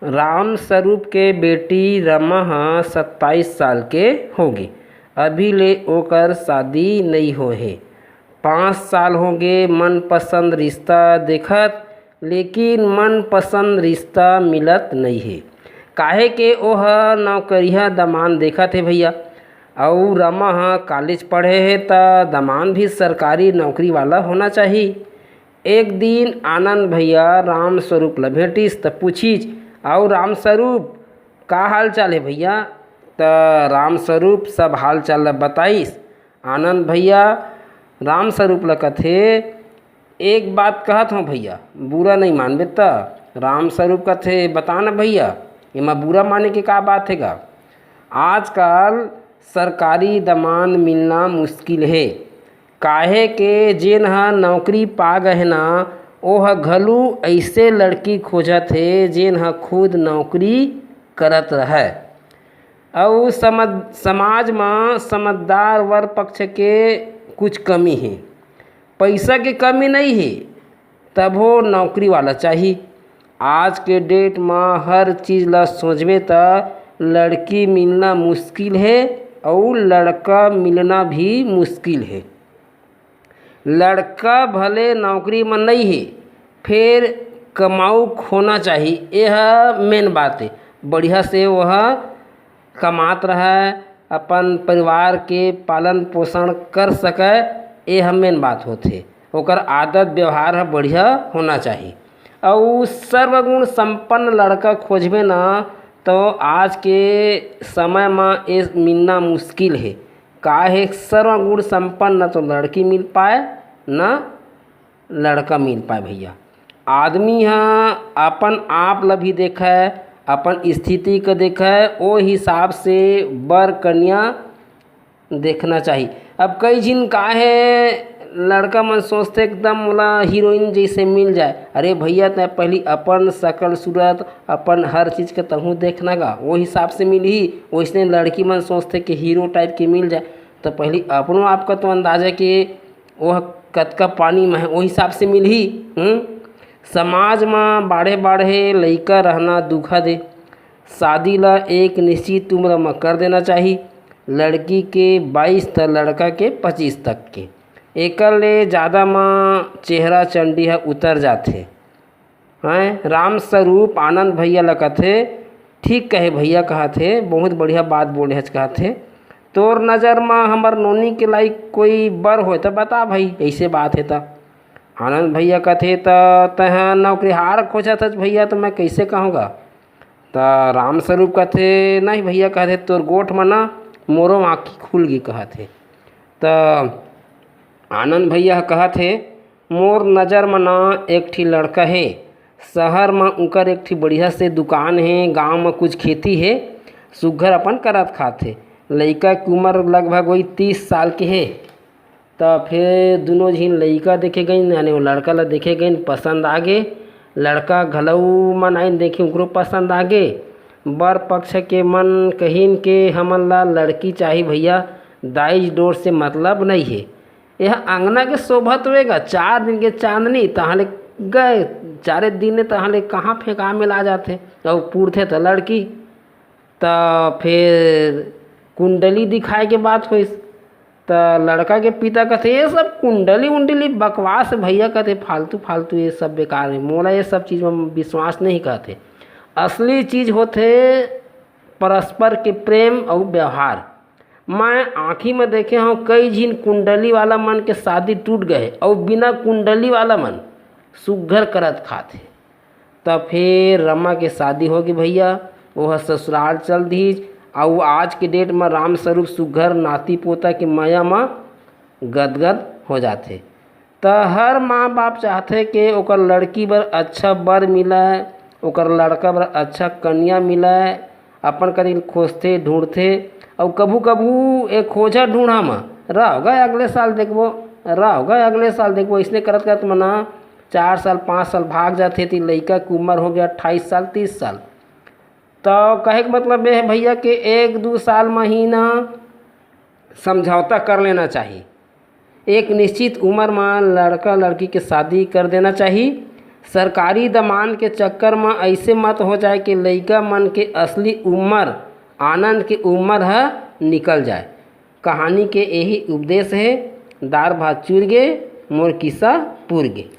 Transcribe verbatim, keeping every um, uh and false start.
राम स्वरूप के बेटी रमा ह सत्ताईस साल के होगे, अभी ले ओकर शादी नइ होए हे। पाँच साल होगे मनपसंद रिश्ता देखत, लेकिन मनपसंद रिश्ता मिलत नइ हे, काहे के ओह नौकरिया दमान देखत हे भैया। अउ रमा ह कॉलेज पढ़े हे, त दमान भी सरकारी नौकरी वाला होना चाही। एक दिन आनंद भैया राम स्वरूप ल भेटिस, त पूछिस, "अउ राम स्वरूप, का हाल चाल हे भैया?" त राम स्वरूप सब हाल चाल ल बताइस। आनंद भैया राम स्वरूप ल कथे, "एक बात कहत हौं भैया, बुरा नइ मानबे त।" राम स्वरूप कथे, "बता न भैया, एमा बुरा माने के का बात हे गा?" आजकल सरकारी दमांद मिलना मुश्किल हे, काहे के जेन ह नौकरी पा गए हे ना, ओह घलू अइसे लड़की खोजत हे, जेन ह खुद नौकरी करत रहय। अउ समझ-, समाज म समझदार वर पक्ष के कुछ कमी हे। पइसा के कमी नइ हे, तभो नौकरी वाला चाही। आज के डेट म हर चीज ल सोचबे, त लड़की मिलना मुश्किल हे, अउ लड़का मिलना भी मुश्किल हे। लड़का भले नौकरी म नइ हे, फेर कमाऊ होना चाही, एह मेन बात हे। बढ़िया से वह कमात रहय, अपन परिवार के पालन पोषण कर सकय, एह मेन बात होथे। ओकर आदत व्यवहार ह बढ़िया होना चाही। अउ सर्वगुण संपन्न लड़का खोजबे ना, तो आज के समय म ए मिलना मुश्किल हे। काहे, सर्वगुण संपन्न न तो लड़की मिल पाए, न लड़का मिल पाए भैया। आदमी ह अपन आप ल भी देखय, अपन स्थिति के देखय, ओ हिसाब से बर कन्या देखना चाही। अब कई झिन का हे, लड़का मन सोचथे एकदम मोला हीरोइन जैसे मिल जाए। अरे भैया, तैं पहली अपन शकल सूरत, अपन हर चीज के तहूँ देखना गा, वो हिसाब से मिलही। वैसने लड़की मन सोचथे कि हीरो टाइप के मिल जाए, तो पहली अपनो आप का तो अंदाजा कि वह कतका पानी में है, वो हिसाब से मिलही। हम्म? समाज में बाढ़े बाढ़े लइका रहना दुखद हे। शादी ला एक निश्चित उम्र में कर देना चाही। लड़की के बाईस त लड़का के पच्चीस तक के, एकर ले ज़्यादा म चेहरा चंडी ह उतर जाथे। हैं, राम स्वरूप आनंद भैया ल कथे, "ठीक कहे भैया," कहत हे, "बहुत बढ़िया बात बोले हच," कहत हे। "तोर नज़र म हमर नोनी के लाइक कोई बर होय त बता भाई, ऐसे बात हे त।" आनंद भैया कथे, "त तैं नौकरिहार खोजत हच भैया, त मैं कैसे कहूँगा?" त राम स्वरूप कथे, "नहीं भैया," कहत हे, "तोर गोठ म ना मोरो आँखी खुल गे," कहत हे। त आनंद भैया ह कहत हे, "मोर नजर म ना एक ठी लड़का हे, शहर म उकर एक ठी बढ़िया से दुकान हे, गांव म कुछ खेती हे, सुग्घर अपन करत खात हे। लइका के उमर लगभग वही तीस साल के हे।" त फेर दुनों झिन लइका देखे गइन, यानी वो लड़का ला देखे गइन, पसंद आ गे। लड़का घलऊ मन आइन देखे, उकरो पसंद आ गे। बर पक्ष के मन कहिन के, "हमन ला लड़की चाही भैया, दाई डोर से मतलब नइ हे। यह अंगना के शोभा तो एगा, चार दिन के चांदनी तहाँ ले गए, चारे दिन ने तहाँ ले कहाँ फेंका में ला जाथे, अउ पुरथे त लड़की।" त फेर कुंडली दिखाए के बात होइस। त लड़का के पिता कथे, "ये सब कुंडली उंडली बकवास हे भैया," कथे, "फालतू फालतू ये सब बेकार हे, मोला ये सब चीज में विश्वास नहीं," कहथे। असली चीज होथे परस्पर के प्रेम अउ व्यवहार। मैं आँखी में देखे हूँ, कई झिन कुंडली वाला मन के शादी टूट गए अउ बिना कुंडली वाला मन सुग्घर करत खात हे। त फेर रमा के शादी होगे भैया, ओह ससुराल चल दीस। अउ आज के डेट म राम स्वरूप सुग्घर नाती पोता के मया म गदगद हो जाथे। त हर माँ बाप चाहथे के ओकर लड़की बर अच्छा बर मिलय, ओकर लड़का बर अच्छा कन्या मिलय। अपन कति खोजथे, ढूंढथे, अउ कभू कभू ए खोजा ढूंढा म, "रह गा, अगले साल देखबो, रह गा, अगले साल देखबो," अइसने करत करत मना चार साल पाँच साल भाग जाथे, ती लइका के उमर हो गया अट्ठाईस साल तीस साल। त कहे के मतलब ये हे भैया के एक दू साल म ही ना समझौता कर लेना चाही। एक निश्चित उमर म लड़का लड़की के शादी कर देना चाही। सरकारी दमान के चक्कर म अइसे मत हो जाए कि लइका मन के असली उम्र, आनंद के उम्र ह निकल जाए। कहानी के यही उपदेश हे, दार भात चुर गे, मोर किस्सा पुर गे।